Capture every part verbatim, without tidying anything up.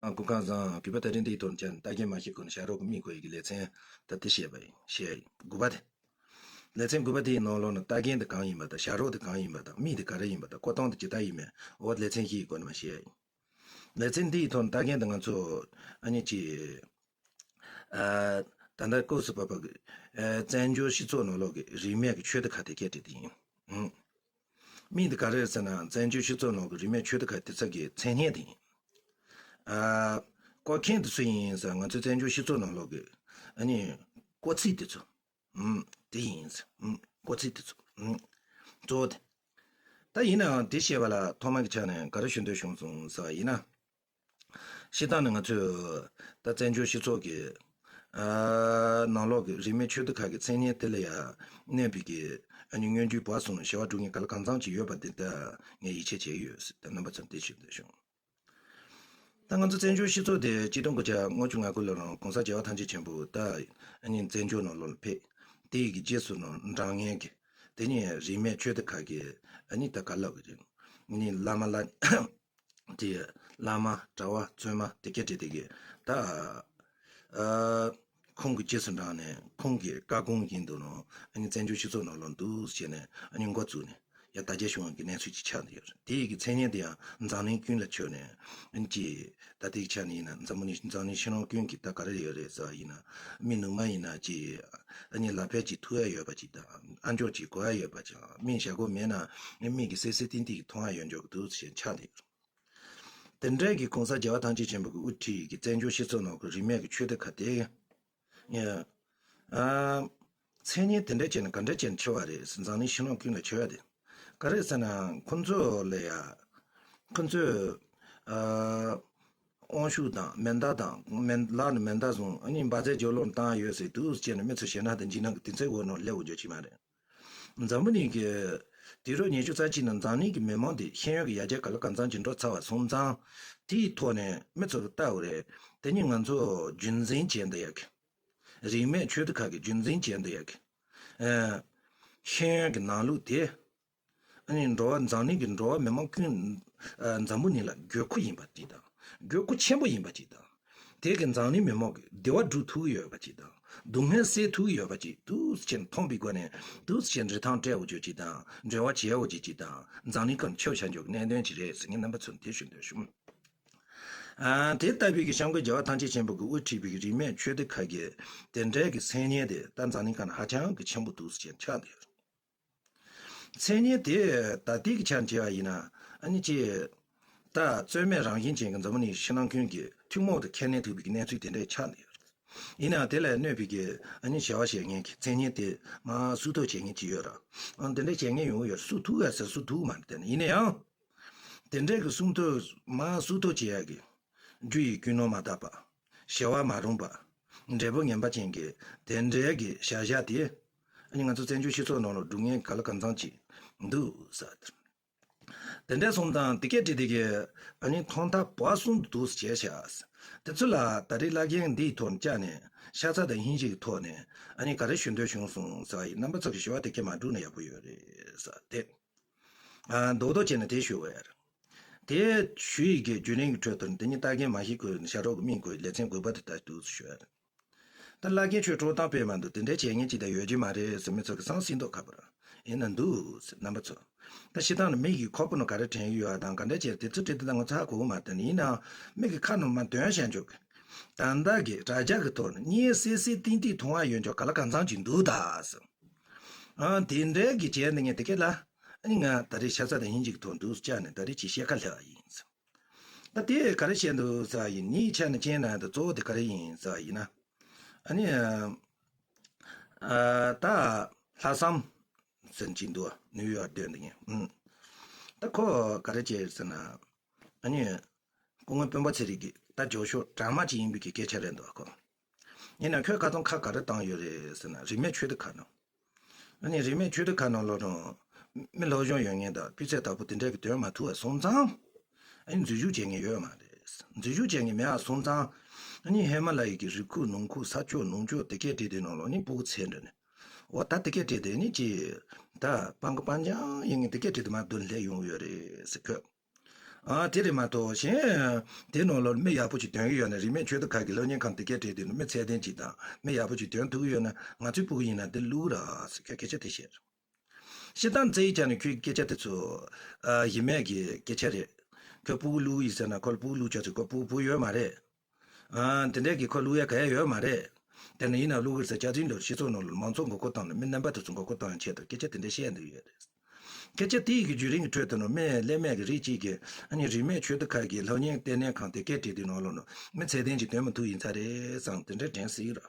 ཨ། སྐུ་ཁམས་བཟང་། གུས་པ་ད་རིང་འདིའི་ཐོག་ནས་ཀྱང་ལྟ་མཁན་མ་ཤེས་གོང་ནས་བྱ་རོག་གི་མིང་བཀོད་ཡིག་གི་ལེ་ཚན་ད་དེ་བཤད་པ་ཡིན། བཤད་ཡིག་དགུ་པ་དེ། ལེ་ཚན་དགུ་པ་དེའི་ནང་ལོགས་ན་ལྟ་མཁན་དེ་གང་ཡིན་པ་དང་། བྱ་རོག་དེ་གང་ཡིན་པ་དང་། མིང་དེ་ག་རེ་ཡིན་པ་དང་། བཀོད་སྟངས་དེ་ཇི་ལྟར་ཡིན་མིན། འོ་ལེ་ཚན་བཞིའི་སྒོ་ནས་མ་བཤད་ཡིན། ལེ་ཚན་འདིའི་ཐོག་ནས་ལྟ་མཁན་དེ་ང་ཚོ་ཨ་ནི་ཅི། ཨ། ད་ལྟ་སྐབས་སུ་བབ་པ་གི་ཨ་བཙན་བྱོལ་སྤྱི་ཚོགས་ནང་ལོགས་ཀྱི་རིས་མེད་ཀྱི་ཆོས་སྡེ་ཁག་དེ་སྐད་བྲིས་དེ་ཡིན། ཨང་། མིང་དེ་ག་རེ་རེད་ཟེར་ན། བཙན་བྱོལ་སྤྱི་ཚོགས་ནང་གི་རིས་མེད་ཆོས་སྡེ་ཁག་དེ་ཚོ་གི་མཚན་སྙན་དེ་ཡིན། ཨ། བཀོད་མཁན་དེ་སུ་ཡིན་ཟེར། ང་ཚོའི་བཙན་བྱོལ་སྤྱི་ཚོགས་ནང་ལོགས་ཀྱི་ཨ་ནི་བཀོད་ཚིག་དེ་ཚོ། ཨང་། དེ་ཡིན། ཨང་། བཀོད་ཚིག་དེ་ཚོ། ཨང་། གཙོ་བོ་དེ། ད་ཡིན་ནའང་དེ་བཤད་པ་ལ་ཐོག་མ་གི་ཆ་ནས་ག་རེ་ཞུ་འདོད་བྱུང་སོང་ཟེར་བ་ཡིན་ན། སྤྱིར་བཏང་ནས་ང་ཚོས་ད་བཙན་བྱོལ་སྤྱི་ཚོགས་ཀྱི་ཨ་ནང་ལོགས་ཀྱི་རིས་མེད་ཆོས་སྡེ་ཁག་གི་མཚན་སྙན་དེ་ལ་ཡང་གནོད་པའི་གི་ཨ་ནི་སྔོན་འཇུག་བར་གསུམ་ཞེ་བ་དྲུག་ངེས་ག་ལ་གང་འཚམ་ཅིག་ཡོད་པ་འདི་ད་ངས་ཡིད་ཆེས་བྱས་ཡོད་ཟེར། ད་རྣམ་པ་ཚོར་འདི་ཞུ་འདོད་བྱུང་། ད་ང་ཚོ་བཙན་བྱོལ་སྤྱི་ཚོགས་དེ་ཆིག་སྟོང་དགུ་བརྒྱ་ལྔ་བཅུ་ང་དགུ་ལོ་ནང་གོང་ས་རྒྱལ་བ་ཐམས་ཅད་མཁྱེན་པ་ད་ཨ་ནི་བཙན་བྱོལ་ནང་ལོགས་ལ་ཕེབས། དེ་ཡི་གི་རྗེས་སུ་ནང་འབྲང་མཁན་གྱི་དེ་ནི་རིས་མེད་ཆོས་སྡེ་ཁག་གི་ཨ་ནི་ད་ག་ལབ་གི་རེད། ནི་བླ་མ་ལ། དེ་བླ་མ་གྲྭ་བ་བཙུན་མ་དེ་སྐད་བྲིས་དེ་གི་ད་ཨ་ཁོང་གི་རྗེས་སུ་འབྲངས་ནས་ཁོང་གི་བཀའ་དགོངས་ཡིན་འདུག་ནོ། ཨ་ནི་བཙན་བྱོལ་སྤྱི་ཚོགས་ནང་ལོགས་འདུག་ཟེར་ནས་ཨ་ནི་འགོ་བཙུགས་ནས་ཡ་དར་རྒྱས་བྱུང་བའི་གནས་ཚུལ་ཅིག་ཆགས་བསྡད་ཡོད་རེད། དེ་ཡི་གི་མཚན་སྙན་དེ་ཡང་འཛམ་གླིང་ཀུན་ལ་ཁྱབ་ནས་ཨ་ནི་ཅི་ད་དེ་གི་ཆ་ནས་ཡིན་ན་འཛམ་བུ་གླིང་འཛམ་གླིང་ཕྱི་ནང་ཀུན་གྱི་ད་ག་རེ་ཡོད་རེད་ཟེར་བ་ཡིན་ན། མི་ནུ་མ་ཡིན་ན་ཅི་ཨ་ནི་ལག་པས་ཅིག་ཐུག་ཡ་ཡོད་པ་ཅིག་དང་། ཨ་མཆོག་ཅིག་གོ་ཡ་ཡོད་པ་ཅིག་མིག་ཞར་གོ་མེད་ན་མིག་གིས་སིལ་སིལ་ཏིང་ཏིང་གིས་མཐོང་ཡ་ཡོད་འཇོག་གི་འདུག་ཟེར་ཆགས་བསྡད་ཡོད། དེ་འདྲའི་གི་གོང་ས་རྒྱལ་བ་ཐམས་ཅད་མཁྱེན་པ་གི་དབུ་ཁྲིད་ཀྱི་བཙན་བྱོལ་སྤྱི་ཚོགས་ནང་གི་རིས་མེད་ཀྱི་ཆོས་སྡེ་ཁག་དེ། ཨ། མཚན་སྙན་དེ་འདྲ་བྱས་ན་ག་འདྲ་བྱས་ན་ཆེ་བ་རེད་ཟེར། འཛམ་གླིང་ཕྱི་ནང་ཀུན་ལ་ཆེ་བ་དེ་ག་རེད་ཟེར་ན། ཁོ་ཚོ་ལ་ཡ་ཁོ་ཚོས་ཨ་དབང་ཤུགས་དང་མེ་མདའ་དང་མེ་ལག་ནས་མེ་མདའ་བཟུང་ཨ་ནི་འབར་རྫས་སྦྱོར་ཀློག་བཏང་ཡོད་ཟེར་འདུག་ཟེར་ནས་མི་ཚོ་ཞེད་སྣང་དང་འཇིགས་སྣང་གི་དུས་ཚོད་འོག་ནང་སླེབས་འོང་རྒྱུ་ཅིག་མ་རེད། འཛམ་བུ་གླིང་གི་དུས་རབས་ཉི་ཤུ་རྩ་གཅིག་ནང་འཛམ་གླིང་གི་མི་མང་དེ་ཤེས་ཡོན་གྱི་ཡར་རྒྱས་ག་ལ་གང་འཚམ་ཅིག་འགྲོ་ཚར་བ་སོང་ཙང་། དེའི་ཐོག་ནས་མི་ཚོ་གི་ལྟ་བ་རེད། དེ་ནི་ང་ཚོ་རྒྱུན་འཛིན་བྱས་འདི་ཡག་གི། རིས་མེད་ཆོས་སྡེ་ཁག་གི་རྒྱུན་འཛིན་བྱས་འདི་ཡག་གི། ཨ། ཤེས་ཡོན་གྱི་ནང་ལུགས་དེ། ཨ་ནི་འགྲོ་བ་འཛམ་གླིང་གི་འགྲོ་བ་མི་མང་ཀུན་ཨ་འཛམ་བུ་གླིང་ལ་དགོས་མཁོ་ཡིན་པ་དེ་དང་། དགོས་མཁོ་ཆེན་པོ་ཡིན་པ་ཅིག་དང་། དེ་གི་འཛམ་གླིང་མི་མང་གི་བདེ་བ་སྒྲུབ་ཐུབ་ཀྱི་ཡོད་པ་ཅིག་དང་། སྡུག་བསྔལ་སེལ་ཐུབ་ཀྱི་ཡོད་པ་ཅིག་འདུག་སེ་བྱས་ནས་མཐོང་པའི་སྒོ་ནས་འདུག་སེ་བྱས་ནས་རིན་ཐང་སྤྲད་འོང་རྒྱུ་ཅིག་དང་། འབྲེལ་བ་བྱེད་འོང་རྒྱུ་ཅིག་དང་། འཛམ་གླིང་ཁམས་ཆེ་བ་བྱ་འཇོག་གི་གནད་དོན་ཅིག་རེད་ཟེར་ངས་རྣམ་པ་ཚོར་དེ་ཞུ་འདོད་བྱུང་། ཨ། དེ་ལྟ་བུའི་གི་སྐྱབས་མགོན་རྒྱལ་བ་ཐམས་ཅད་མཁྱེན་པ་གི་དབུ་ཁྲིད་པའི་གི་རིས་མེད་ཆོས་སྡེ་ཁག་གི་དེ་འདྲའི་གི་མཚན་སྙན་དེ་ད་འཛམ་གླིང་ཁམས་ནང་ཧ་ཅང་གི་ཆེན་པོ་འདུག་སེ་བྱས་ནས་ཆགས་བསྡད་ཡོད། མཚན་སྙན་དེ་ད་ལྟའི་གི་ཆ་ནས་བྱས་པ་ཡིན་ན་ཨ་ནི་ཅི། ད་རྩོད་མེད་རང་བཞིན་ཅན་གྱི་འཛམ་བུ་གླིང་ཕྱི་ནང་ཀུན་གྱི་ཐུན་མོང་དུ་ཁས་ལེན་ཐུབ་པའི་གི་གནས་ཚུལ་དེ་འདྲ་ཆགས་ནས་ཡོད། ཡིན་ནའང་དེ་ལ་གནོད་པའི་གི་ཨ་ནི་བྱ་བ་བྱེད་མཁན་གྱི་མཚན་སྙན་དེ་མར་སུབ་ཐབས་བྱེད་མཁན་ཅིག་ཡོད་ར། ཨ། དེ་འདྲ་བྱེད་མཁན་ཡོང་གི་ཡོད་ར། སུབ་ཐུབ་ག་ཟེར་སུབ་ཐུབ་མ་རེད། དེ་ནི་ཡིན་ན་ཡང་། དེ་འདྲའི་གི་སུབ་ཐབས་མར་སུབ་ཐབས་བྱེད་ཡ་གི་རྒྱུ་ཡི་ཀུན་སློང་མ་དག་པ། བྱ་བ་མ་རུངས་པ། འབྲས་བུ་ངན་པ་ཅན་གྱི་དེ་འདྲའི་གི་བྱ་བཞག་དེ་ཨ་ནི་ང་ཚོ་བཙན་བྱོལ་སྤྱི་ཚོགས་ནང་ལ་སྒྲུབ་མཁན་ག་ལ་གང་འཚམ་ཅིག་འདུག་ཟེར། དེ་འདྲ་སོང་ཙང་དེ་སྐད་བྲིས་དེ་གི་ཨ་ནི་ཐོག་མཐའ་བར་གསུམ་དུ་འདུག་སེ་བྱས་བཞག། དེ་ཚོ་ལ་ད་རེས་བླ་རྒན་འདིའི་ཐོག་ནས་བཅར་ནས་ཤ་ཚ་དང་སྙིང་རྗེ་གི་ཐོག་ནས་ཨ་ནི་ག་རེ་ཞུ་འདོད་བྱུང་སོང་ཟེར་བ་ཡིན། རྣམ་པ་ཚོ་གི་ཞུ་བ་དེ་སྐད་མ་བསྒྲུགས་ན་ཡག་པོ་ཡོད་རེད་ཟེར་དེ། ཨ། རྡོག་རྡོག་བྱས་ནས་དེ་ཞུ་བ་ཡ་རེད། དེ་ཞུ་ཡི་གི་བརྒྱུད་རིམ་གྱི་ཁྲོད་དུ་དེ་ཉིད་ལྟ་མཁན་མ་ཤེས་ཁུལ་ནས་བྱ་རོག་གི་མིང་བཀོད་ལེ་ཚན་དགོས་པ་དེ་ལྟར་འདུག་ཞུ་ཡ་རེད། ད་བླ་རྒན་ཁྱོད་སྤྲོ་སྟངས་དཔེ་མ་འདུག། དེ་འདྲའི་བྱེད་མཁན་ཅིག་ད་ཡོད་ཀྱི་མ་རེད་ཟེར་མི་ཚོ་གི་བསམ་སྲིད་མདོག་ཁ་པོ་ར་ཡིན་ན་འདུག་ཟེར། རྣམ་པ་ཚོ། ད་ཕྱི་ཐང་ནས་མིག་གི་ཁོག་པ་ནང་ག་རེ་དྲན་ཡོད་ཨ་དང་ག་འདྲ་བྱས་དེ་ཚོ་དྲན་དེ་ད་ང་ཚོ་ཧ་གོ་གི་མ་དེ་ནི་ཡིན་ནའང་མིག་གི་ཁ་ནང་མ་དོན་བྱ་འཇོག་གི། ད་ལྟ་གི་དྲ་རྒྱ་གི་ཐོག་ནས་གཉིད་སད་སད་ཏིང་ཏིང་མཐོང་བ་ཡོད་འཇོག་ག་ལ་གང་འཚམ་ཅིག་འདུག་ད་ཟེར། ཨ། དེ་འདྲའི་གི་བྱས་ནས་ངས་དེ་སྐད་ལ། ཨ་ནི་ང་ད་རེས་ཤ་ཚ་དང་སྙིང་རྗེ་གི་ཐོག་འདུག་བཅར་ནས་ད་རེས་ཅིག་བཤད་ཁ་སླེབས་པ་ཡིན། ད་དེ་ག་རེ་བཤད་འདུག་ཟེར་བ་ཡིན་ནི་ཆ་ནས་མཁྱེན་ན་ད་གཙོ་བོ་དེ་ག་རེ་ཡིན་ཟེར་བ་ཡིན་ན། ཨ་ནི། ཨ། ད་ལྷག་བསམ་ཟེར་གྱི་འདུག་ནིའུ་ཡོག་སྡོད་འདི་ངས། ཨུམ། ད་ཁོ་ག་རེ་བྱས་ཟེར་ན། ཨ་ནི། སྐུ་ངོ་སྤེན་པ་ཚེ་རིང་གིས་ད་རྒྱུགས་ཤོག་དྲང་མ་ཅིག་ཡིན་པའི་གི་སྐད་ཆ་རེད་འདུག་ཨ་ཁོ། ཡིན་ན་ཁོས་ཁ་ཚོན་ཁ་ག་རེ་བཏང་ཡོད་རེད་ཟེར་ན་རིས་མེད་ཆོས་སྡེ་ཁག་ནང་། ཨ་ནི་རིས་མེད་ཆོས་སྡེ་ཁག་ནང་ལོགས་ནང་མི་སློབ་སྦྱོང་ཡོད་མཁན་དང་སྤུས་ཚད་དག་པོ་དེ་འདྲ་གི་འདོན་མ་ཐུབ་པ་སོང་ཙང་། ཨ་ནི་འཛུལ་ཞུགས་བྱེད་མཁན་ཡོད་མ་རེད། འཛུལ་ཞུགས་བྱེད་མཁན་མེད་པ་སོང་ཙང་། ཨ་ནི་ཧི་མ་ལ་ཡའི་གི་རི་ཁུག་ནང་ཁུག་ས་ཕྱོགས་ནང་ཕྱོགས་དེ་སྐད་བྲིས་དེ་ནང་ལོགས་ནི་སྤུ་གུ་ཚེ་འདྲ་ནས། འོ་ད་དེ་སྐད་བྲིས་དེ་ནི་ཅི། ད་སྤང་གི་སྤང་རྐྱང་ཡིན་ངེས་དེ་སྐད་བྲིས་དེ་མ་བདུན་ལྷས་ཡོང་ཡོད་རེད་ཟེར་ཁོས། ཨ་དེ་རེད་མ་གཏོགས་གཞན་དེ་ནང་ལོགས་མི་ཡག་པོ་ཅིག་ཐོན་གི་ཡོད་ན། རིས་མེད་ཆོས་སྡུད་ཁང་གི་སློབ་གཉེར་ཁང་དེ་གས་བྲིས་དུས་ནི་མི་ཚད་ལྡན་ཅིག་དང་མི་ཡག་པོ་ཅིག་ཐོན་ཐུབ་ཀྱི་ཡོད་ན། ང་ཚོའི་སྤུ་གུ་ཡིན་ན་འདི་བླུག་ར་ཟེར་ཁ་སྐད་ཆ་དེ་བཤད། སྤྱིར་བཏང་རྩ་བའི་ཆ་ནས་ཁོའི་སྐད་ཆ་དེ་ཚོ་ཨ་ཡིན་མེད་ཀྱི་སྐད་ཆ་རེད། ཁོས་སྤུ་གུ་བླུག་ཡིན་ཟེར་ན་ཁོ་ལ་སྤུ་གུ་བླུག་ཆོག་ཚེ་ཁོ་སྤུ་གུ་བུ་ཡོད་མ་རེད། ཨ་དེ་འདྲས་ཀྱི་ཁོ་བླུག་ཡ་ག་ཡ་ཡོད་མ་རེད། དེ་ནས་ཡིན་ན་བླུག་གི་ཟེར་ཆ་ཚིག་འདྲ་སྤྱི་ཚོགས་ནང་ལ་མང་ཚོགས་མགོ་སྐོར་བཏང་ནས་མི་རྣམ་པ་དེ་ཚོ་མགོ་སྐོར་བཏང་ཡ་ཆེད་དུ་སྐད་ཆ་དེ་འདྲས་བཤད་འདུག་ཡོད་རེད། སྐད་ཆ་དེ་ཡི་གི་བརྒྱུད་རིམ་གྱི་ཁྲོད་དུ་ནོ་མི་ཀླད་མེད་ཀྱི་རིགས་གཅིག་གིས་ཨ་ནི་རིས་མེད་ཆོས་སྡུད་ཁང་གི་སློབ་གཉེར་ལྟེ་གནས་ཁང་དེ་སྐད་བྲིས་དུས་ནང་ལོགས་ནོ་མི་ཚད་ལྡན་ཅིག་ཐོན་མི་ཐུབ་ཡིན་ས་རེད་བསམ་དེ་འདྲས་དྲན་སྲིད་ར།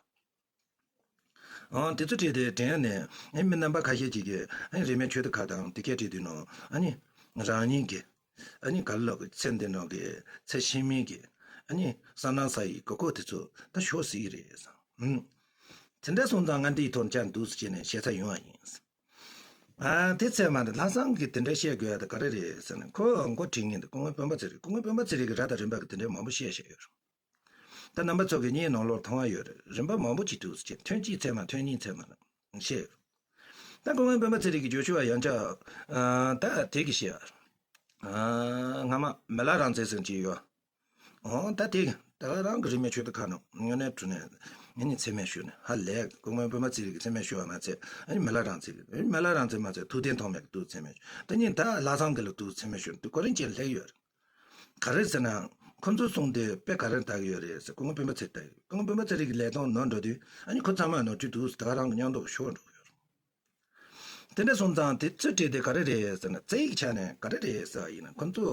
ཨང་དེ་ཚོ་བྲིས་ཏེ་དྲན་ནས་ཨེ་མི་རྣམ་པ་ཁ་ཤས་ཅིག་གིས་ཨ་ནི་རིས་མེད་ཆོས་སྡུད་ཁང་དང་དེ་སྐད་བྲིས་དུས་ནོ་ཨ་ནི་རང་ཉིད་ཀྱི་ཨ་ནི་ག་ལ་ལོག་གི་ཚེ་འདི་ནང་གི་ཚེ་ཕྱི་མའི་གི་ཨ་ནི་བསམ་སྣང་ས་ཡི་གོ་སྐབས་དེ་ཚོ་ད་ཤོར་སྲིད་ཀྱི་རེད་བསམ། ཨུམ། དེ་འདྲ་སོང་ཙང་ང་འདིའི་ཐོག་བཅར་འདུག་ཟེར་བྱས་ནས་བཤད་ས་ཡོང་བ་ཡིན། ཨ་དེ་ཚད་མ་འདི་ལྷག་བསམ་གྱིས་དེ་འདྲ་བཤད་དགོས་ཡ་ད་ག་རེ་རེད་ཟེར་ན་ཁོ་མགོ་དྲིས་ངེས་འདུག་སྐུ་ངོ་སྤེན་པ་ཚེ་རིང་། སྐུ་ངོ་སྤེན་པ་ཚེ་རིང་གིས་ར་དང་རིམ་པ་གི་དེ་འདྲའི་མང་པོ་བཤད་བཤད་ཡོད་རེད། ད་རྣམ་པ་ཚོ་གི་སྙིང་ནང་ལོགས་མཐོང་བ་ཡོད་རེད། རིམ་པ་མང་པོ་ཅིག་འདུག་ཟེར་ཐོན་སྐྱེད་ཚད་མ་ཐོན་སྙིང་ཚད་མ་ལ་བཤད་ཡོད། ད་སྐུ་ངོ་སྤེན་པ་ཚེ་རིང་གི་བརྗོད་ཕྱོགས་ཡང་ཆ་ད་དེ་གི་བཤད་ཡ། སྔ་མ་མི་ལ་རང་བཙན་ཟེར་གྱི་ཡོད། འོ་ད་དེ་ད་ག་རང་གི་རིས་མེད་ཆོས་སྡུད་ཁང་ནང་དངོས་གནས་དྲང་གནས་ངས་ནི་མཚན་སྨད་ཞུས་ནས་ཧ་ལས་སྐུ་ངོ་སྤེན་པ་ཚེ་རིང་གི་མཚན་སྨད་ཞུ་བ་མ་ཚད་ཨ་ནི་མི་ལ་རང་བཙན་གི་མི་ལ་རང་བཙན་མ་ཚད་ཐུབ་བསྟན་ཐོགས་མེད་གི་འདུག་མཚན་སྨད་ཞུ། ད་ནི་ད་ལྷག་བསམ་གི་ལ་འདུག་མཚན་སྨད་ཞུ་འདུག་ཁོ་རང་ཅན་ལེགས་ཡོད་རེད། ག་རེ་ཟེར་ན། ཁོ་ཚོ་གསུང་དེ་དཔེ་ག་རེ་ལྟ་གི་ཡོད་རེད་ཟེར་སྐུ་ངོ་སྤེན་པ་ཚེ་ལྟ་གི་ཡོད། སྐུ་ངོ་སྤེན་པ་ཚེ་རིང་གི་ལས་དོན་ནོར་འགྲོ་དུས་ཨ་ནི་ཁོ་ཚང་མ་ནོར་འཁྲུལ་འདུག་ཟེར་ད་ག་རང་གི་མཉམ་དུ་ཤོར་འགྲོ་གི་ཡོད་རེད། དེ་འདྲ་སོང་ཙང་དེ་ཚོ་བྲིས་དེ་ག་རེ་རེད་ཟེར་ན་རྩ་ཡིག་ཆ་ནས་ག་རེ་རེད་ཟེར་བ་ཡིན་ན་ཁོ་ཚོ་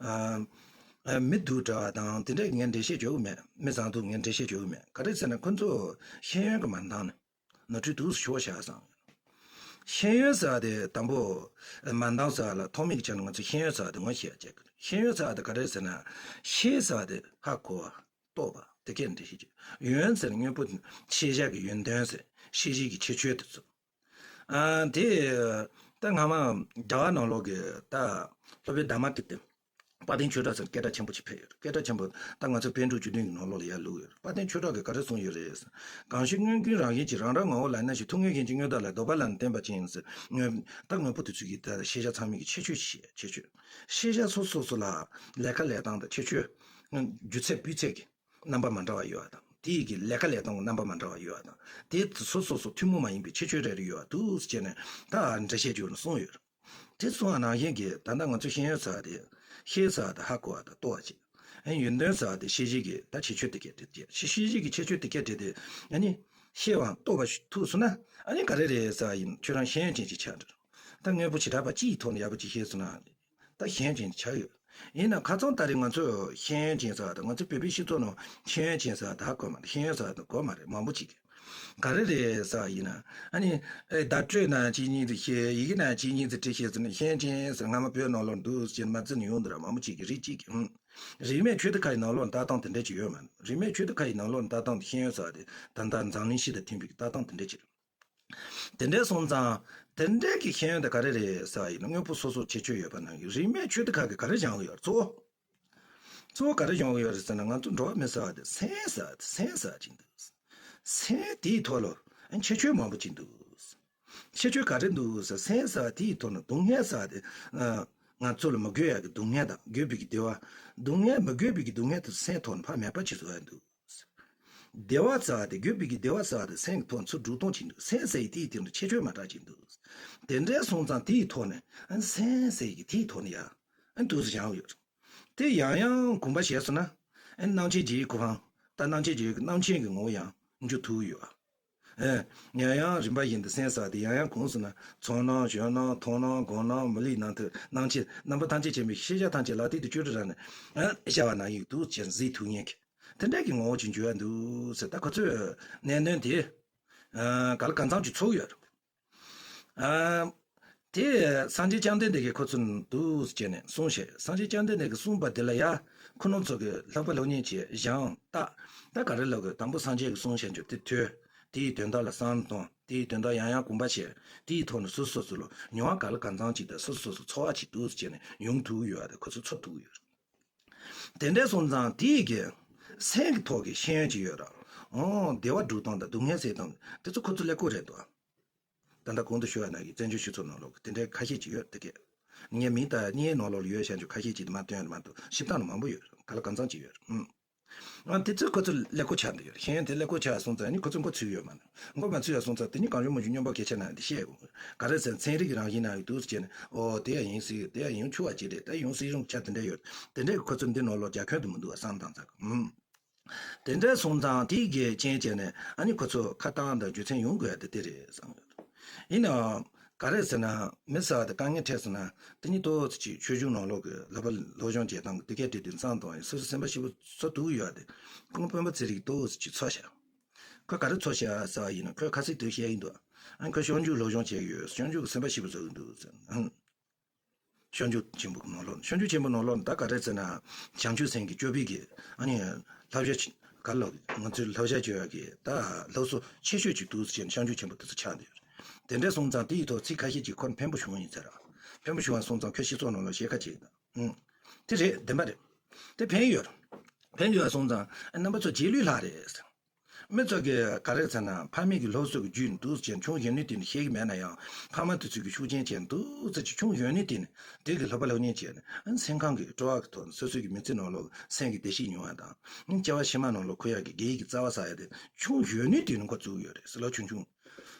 ཨ་ཨ་མི་སྡུག་འདྲ་བ་དང་དེ་འདྲ་ངས་འགྲེལ་བཤད་བྱེད་གི་མེད། མི་བཟང་སྡུག་ངས་འགྲེལ་བཤད་བྱེད་གི་མེད། ག་རེ་ཟེར་ན་ཁོ་ཚོ་ཤེས་ཡོན་གི་མ་འདང་ནས། ནོར་འཁྲུལ་དུ་ཤོར་བཞག་སོང་། ཤེས་ཡོན་ཟེར་བ་དེ་དང་པོ་མ་འདང་ཟེར་བ་ལ་ཐོག་མའི་ཆ་ནས་ང་ཚོ་ཤེས་ཡོན་ཟེར་བ་དེ་ངོ་ཤེས་བྱེད་དགོས། ཤེས་ཡོན་ཟེར་བ་དེ་ག་རེ་ཟེར་ན། ཤེས་ཟེར་བ་དེ་ཧ་གོ་བ་རྟོགས་པ་དེ་སྐད་འདྲ་ཤེས་ཀྱི། ཡོན་ཟེར་ན་དངོས་པོ་ཤེས་བྱ་གི་ཡོན་ཏན་ཟེར་ཤེས་བྱེད་ཀྱི་ཁྱད་ཆོས་དེ་ཚོ། ཨ་དེ་ད་སྔ་མ་རྒྱ་གར་ནང་ལོགས་ཀྱི་ད་སློབ་དཔོན་དྷརྨ་ཏི་ཏི། དཔལ་ལྡན་ཆོས་གྲགས་ཟེར་སྐད་གྲགས་ཆེན་པོ་ཅིག་ཕེབས་ཡོད། སྐད་གྲགས་ཆེན་པོ་ད་ང་ཚོ་པཎ་གྲུབ་བཅུ་བདུན་གྱི་ནང་ལོགས་ལ་ཡར་བླུགས་ཡོད། དཔལ་ལྡན་ཆོས་གྲགས་ཀྱིས་ག་རེ་གསུངས་ཡོད་རེད། གང་ཞིག་དངོས་ཀུན་རང་བཞིན་གྱིས། རང་སྒྲ་ངོ་བོ་ལ་གནས་ཤིང་། ཐུགས་ངེས་གཞན་གྱི་དངོས་བདག་ལ། ལྡོག་པ་ལ་ནི་བརྟེན་པ་ཅན་ཟེར། དངོས་ད་དངོས་པོ་དེ་ཚོ་གི་ད་ཤེས་བྱ་ཚང་མའི་གི་ཁྱད་ཆོས་ཤིག་ཁྱད་ཆོས། ཤེས་བྱ་སོ་སོ་སོ་ལ་ལས་ཀ་ལས་སྟངས་དང་ཁྱད་ཆོས། རྒྱུ་ཚད་སྤུས་ཚད་ཀྱི་རྣམ་པ་མ་འདྲ་བ་ཡོད་པ་དང་དེའི་གི་ལས་ཀ་ལས་སྟངས་ཀྱི་རྣམ་པ་མ་འདྲ་བ་ཡོད་པ་དང་དེ་སོ་སོ་སོ་ཐུན་མོང་མ་ཡིན་པའི་ཁྱད་ཆོས་རེ་རེ་ཡོད་པ་འདུག་ཟེར་ནས་ད་འགྲེལ་བཤད་བརྗོད་ནས་གསུངས་ཡོད། དེ་སོང་བ་ནང་བཞིན་གྱི་ད་ལྟ་ང་ཚོ་ཤེས་ཡོན་ཟེར་བ་དེ་ཤེས་ཟེར་བ་དེ་ཧ་གོ་བ་དང་རྟོགས་པ་བྱེད། ཨ་ནི་ཡོན་ཏན་ཟེར་བ་དེ་ཤེས་བྱེད་ཀྱི་ད་ཁྱད་ཆོས་དེ་གས་དེ་དེ་ཤེས་བྱེད་ཀྱི་ཁྱད་ཆོས་དེ་གས་དེ་དེ་ཨ་ནི་ཤེས་པའམ་རྟོགས་པ་ཐུབ་སོང་ན་ཨ་ནི་ག་རེ་རེད་ཟེར་བ་ཡིན་ཁྱོད་རང་ཤེས་ཡོན་ཅན་ཅིག་ཆགས་འགྲོ། ད་དངོས་པོ་བྱེ་བྲག་པ་སྤྱིའི་ཐོག་ནས་ཡག་པོ་ཅིག་ཤེས་སོང་ན་ད་ཤེས་ཡོན་ཅན་ཅིག་ཆགས་ཡོད། ཡིན་ན་ཁ་སང་ད་རེས་ང་ཚོས་ཤེས་ཡོན་ཅན་ཟེར་བ་དང་ང་ཚོ་བོད་པའི་སྤྱི་ཚོགས་ནང་ཤེས་ཡོན་ཅན་ཟེར་བ་ད་གོ་མ་རེད། ཤེས་ཡོན་ཟེར་བ་ད་གོ་མ་རེད་མང་པོ་ཅིག་གིས། ག་རེ་རེད་ཟེར་བ་ཡིན་ན། ཨ་ནི། ཨེ་བརྡ་སྤྲོད་ནང་གཅིག་གཉིས་ཙམ་བཤད། ཡི་གེ་ནང་གཅིག་གཉིས་ཙམ་བྲིས་བཤད་ཟེར་ནས་ཤེས་ཡོན་ཅན་ཟེར་སྔ་མ་བོད་ནང་ལོགས་འདུག་ཟེར་མ་བརྩི་ནས་ཡོང་འདུག་ར་མང་པོ་ཅིག་གིས་རིགས་གཅིག་གིས། ཨང་། རིས་མེད་ཆོས་སྡུད་ཁང་ཡི་ནང་ལོགས་ལྟ་སྟངས་དེ་འདྲ་ཅིག་ཡོད་མ་རེད། རིས་མེད་ཆོས་སྡུད་ཁང་ཡི་ནང་ལོགས་ལྟ་སྟངས་དེ་ཤེས་ཡོན་ཟེར་བ་དེ་ད་ལྟ་འཛམ་གླིང་སྤྱི་དང་མཐུན་པའི་ལྟ་སྟངས་དེ་འདྲ་ཅིག་རེད། དེ་འདྲ་སོང་ཙང་དེ་འདྲ་གི་ཤེས་ཡོན་དེ་ག་རེ་རེད་ཟེར་བ་ཡིན་ན་དངོས་པོ་སོ་སོར་ཁྱད་ཆོས་ཡོད་པ་ནང་བཞིན་རིས་མེད་ཆོས་སྡུད་ཁང་གིས་ག་རེ་སྦྱང་གི་ཡོད་རེད་གཙོ་བོ། གཙོ་བོ་ག་རེ་སྦྱང་གི་ཡོད་རེད་ཟེར་ན་ང་ཚོ་འགྲོ་བ་མི་ཟེར་བ་དེ་སེམས་ཟེར་བ་དེ་སེམས་ཟེར་བ་ཅིག་འདུག་སེམས་དེའི་ཐོག་ལ་ཁྱད་ཆོས་མང་པོ་ཅིག་འདུག་ཁྱད་ཆོས་ག་རེ་འདུག་ཟེར་སེམས་ཟེར་བ་དེའི་ཐོག་ན་སྡུག་བསྔལ་ཟེར་བ་དེ་ང་ཚོ་ལ་མི་དགོས་ཡག་གི་སྡུག་བསྔལ་དང་དགོས་པའི་གི་བདེ་བ། སྡུག་བསྔལ་མི་དགོས་པའི་གི་སྡུག་བསྔལ་དེ་སེམས་ཐོག་ན་ཕར་མེད་པ་ཅིག་བཟོ་ཡ་འདུག་བདེ་བ་ཟེར་བ་དེ་དགོས་པའི་གི་བདེ་བ་ཟེར་བ་དེ་སེམས་ཀྱི་ཐོག་ཚུར་སྒྲུག་སྟངས་ཅིག་འདུག་སེམས་ཟེར་ཡི་དེའི་སྟེང་དུ་ཁྱད་ཆོས་མ་འདྲ་ཅིག་འདུག་དེ་འདྲ་སོང་ཙང་དེའི་ཐོག་ནས་ཨ་ནི་སེམས་ཟེར་ཡི་དེའི་ཐོག་ནས་ཡ་ཨ་ནི་འདུག་སེ་སྦྱང་ཡོད། དེ་ཡང་ཡང་གོམས་པ་བྱས་སོང་ན་ཨ་ནི་སྣང་མཆེད་བརྒྱད་ཀྱི་གོ་འཕང་ད་སྣང་མཆེད་བརྒྱད་ཀྱི་སྣང་མཆེད་ཀྱི་ངོ་བོ་ཡང་འཇུག་ཐུབ་ཡོད། ཨ་ཡང་ཡང་རིམ་པ་བཞིན་དུ་སེམས་ཟེར་བ་དེ་ཡང་ཡང་གོམས་སོང་ན་ཚོར་སྣང་ཞོན་སྣང་མཐོང་སྣང་གོ་སྣང་མི་ལུས་སྣང་མཐོང་སྣང་མཆེད་རྣམ་པ་ཐམས་ཅད་མཁྱེན་པའི་ཤེས་བྱ་ཐམས་ཅད་ལག་མཐིལ་དུ་བཅུ་དྲུག་ར་ནས་ཨ་ནི་ཤར་བ་ནང་བཞིན་འདུག་ཅེས་གཟིགས་ཐུབ་མཁན་གྱི། དེ་འདྲ་གི་ངོ་བོ་ཅིག་འགྱུར་ཡ་འདུག་ཟེར་ད་ཁོ་ཚོས་གནད་དོན་དེ་ཨ་ག་ལ་གང་འཚམ་ཅིག་ཚོར་ཡོད་རེད། ཨ་དེ་སངས་རྒྱས་བཅོམ་ལྡན་འདས་ཀྱིས་ཁོ་ཚོ་འདུག་ཟེར་བྱས་ནས་གསུངས་བྱས། སངས་རྒྱས་བཅོམ་ལྡན་འདས་ཀྱིས་གསུངས་པ་དེ་ལ་ཡ་ཁོ་རང་ཚོ་གི་ལྷག་པ་སློབ་གཉེར་བྱས་སྦྱངས་བརྟག་ད་ག་རེ་ལབ་དགོས། དང་པོ་སངས་རྒྱས་ཀྱིས་གསུངས་བྱས་འཇོག་དེ་ཐོས། དེའི་དོན་དག་ལ་བསམ་བློ་གཏོང་། དེའི་དོན་དག་ཡང་ཡང་གོམས་པ་བྱས། དེའི་ཐོག་ནས་སོ་སོ་སོ་ལ་མྱོང་བ་ག་ལ་གང་འཚམ་ཅིག་དང་སོ་སོ་སོ་ཚོར་བ་ཅིག་འདུག་ཟེར་བྱས་ནས་ཡོང་ཐུབ་ཡོད་རེད། ཁོ་ཚོ་ཚོར་ཐུབ་ཡོད་རེད། དེ་འདྲ་སོང་ཙང་དེའི་གི་སེམས་ཀྱི་ཐོག་གི་ཤེས་ཡོན་ཅིག་ཡོད་ར། ཨོ་བདེ་བ་སྒྲུབ་སྟངས་དང་སྡུག་བསྔལ་སེལ་སྟངས་དེ་ཚོ་ཁོ་ཚོ་ཀླད་ཀོར་རེད་དོ། ད་ལྟ་གོང་དུ་ཞུ་བ་ནང་བཞིན་བཙན་བྱོལ་སྤྱི་ཚོགས་ནང་ལོགས་ཀྱི་དེ་འདྲའི་ཁ་ཤས་ཅིག་ཡོད་དེ་གས། ངའི་མིང་ད་བརྙན་ནང་ལོགས་ལ་ཡོད་བྱས་ཀྱི་ཁ་ཤས་ཅིག་དེ་མ་སྟོན་ཡ་མ་གཏོགས་ཞིབ་ཐང་ནི་མང་པོ་ཡོད་རེད། ག་ལ་གང་འཚམ་ཅིག་ཡོད་རེད། ཨང་། ཨ་དེ་ཚོས་ཁོ་ཚོ་ཀླད་ཀོར་ཆགས་འདུག་ཡོད། ཤེས་ཡོན་དེ་ཀླད་ཀོར་ཆགས་སོང་ཙང་ནི་ཁོ་ཚོ་མགོ་ཚོས་ཡོད་མ་རེད། མགོ་མ་ཚོས་ཡ་སོང་ཙང་དེ་ནི་གང་བྱུང་མང་བྱུང་སྨྱོན་པ་སྐད་ཆ་ནང་དེ་བཤད་དགོས། ག་རེ་ཟེར་ཚན་རིག་གི་རང་བཞིན་ནང་ཡོད་འདུག་ཟེར་ནས་ཨོ་དེ་ཡང་ཡིན་སྲིད་དེ་ཡང་ཡོང་ཆོག་པ་ཅིག་རེད། ད་ཡོང་སྲིད་རུང་ཆ་དེ་འདྲ་ཡོད། དེ་འདྲའི་ཁོ་ཚོ་འདི་ནང་ལོགས་རྒྱ་ཁྱོན་དུ་མི་འདུག་བ་བསམ་བཏང་ཚར། ཨང་། དེ་འདྲ་སོང་ཙང་དེའི་གི་རྐྱེན་བྱས་ནས་ཨ་ནི་ཁོ་ཚོ་ཁ་བཏང་དང་རྒྱུ་མཚན་ཡོང་དགོས་ཡ་དེ་དེ་རེད་བསམ་ཡོད། ཡིན་ནའང་ག་རེ་ཟེར་ན་མི་ཟེར་བ་དེ་དཀའ་ངལ་འཕྲད་སོང་ན་དེ་ནི་ཏོག་ཙམ་ཅིག་ཆོས་ཕྱོགས་ནང་ལོགས་ཀྱི་ལབ་པ་སློབ་སྦྱོང་བྱེད་སྟངས་ཀྱི་དེ་སྐད་དེ་དུས་བསམ་བཏང་ཡིན་སོ་སོ་སེམས་པ་ཞིབ་པོ་ཚོ་འདུག་ཡོད་དེ་སྐུ་ངོ་སྤེན་པ་ཚེ་རིང་ཏོག་ཙམ་ཅིག་འཚོ་ཤག་ཁོས་ག་རེ་འཚོ་ཤག་ཟེར་བ་ཡིན་ན་ཁོས་ཁ་ཚིག་དེ་བཤད་ཡིན་འདུག་ཨ་ཁོས་ཤོད་རྒྱུགས་སློབ་སྦྱོང་བྱས་ཡོད། ཤོད་རྒྱུགས་ཀྱི་སེམས་པ་ཞིབ་པོ་བཟོ་གི་འདུག་ཟེར། ཨང་། ཤོད་རྒྱུགས་ཆེན་པོ་གི་ནང་ལོགས་ནས་ཤོད་རྒྱུགས་ཆེན་པོ་ནང་ལོགས་ནས་ད་ག་རེ་ཟེར་ན་བྱང་ཆུབ་སེམས་ཀྱི་སྤྱོད་པའི་གི་ཨ་ནི་བསླབ་བྱ་ཆེ་ག་ལོ་ང་ཚོའི་བསླབ་བྱ་བྱེད་ཡག་གི་ད་སློབ་གསོ་ཆེ་ཤོས་ཅིག་འདུག་ཟེར་ནས་ཤོད་རྒྱུགས་ཆེན་པོ་དེ་ཚོ་ཆགས་བསྡད་ཡོད་རེད། དེ་འདྲ་སོང་ཙང་དེ་ཡི་ཐོག་ཚིག་ཁ་ཤས་ཅིག་ཁོར་ཕན་པོ་བྱུང་ཡིན་ཟེར་ར། ཕན་པོ་བྱུང་བ་སོང་ཙང་ཁོས་སྤྱི་ཚོགས་ནང་ལ་བཤད་ཁ་ཅིག་ཡིན་ད། ཨུང་། དེ་རེད་བདེན་པ་རེད། དེ་ཕན་ཡོད་རེད། ཕན་ཡོད་སོང་ཙང་རྣམ་པ་ཚོ་རྗེས་ལུས་ལྷག་རེད། མི་ཚོ་གིས་ག་རེ་ཟེར་ན་ཕ་མེས་ཀྱི་སློབ་གསོ་གི་བརྒྱུད་འདུག་ཟེར་ཆུང་གཞོན་ནུའི་དུས་ནས་ཤེས་ཀྱི་མེད་ན་ཡང་ཕ་མ་དེ་ཚོ་གི་ཤུགས་རྐྱེན་བྱས་འདུག་ཟེར་གྱི་ཆུང་གཞོན་ནུའི་དུས་ནས་དེ་གི་སློབ་པ་སློབ་གཉེར་བྱས་ནས་སེམས་ཁམས་ཀྱི་སྤྲོ་བ་གི་ཐོག་ནས་སོ་སོའི་གི་མི་ཚེ་ནང་ལོགས་སེམས་ཀྱི་བདེ་སྐྱིད་མྱོང་བ་དང་སྐྱེ་བ་ཕྱི་མ་ནང་ལོགས་ཁོ་ཡག་གི་དགེ་བའི་གི་རྩ་བ་ཟ་ཡ་དེ་ཆུང་གཞོན་ནུའི་དུས་ནས་འགོ་བཙུགས་ཡོད་རེད་ཟེར་ལོ་ཆུང་ཆུང་།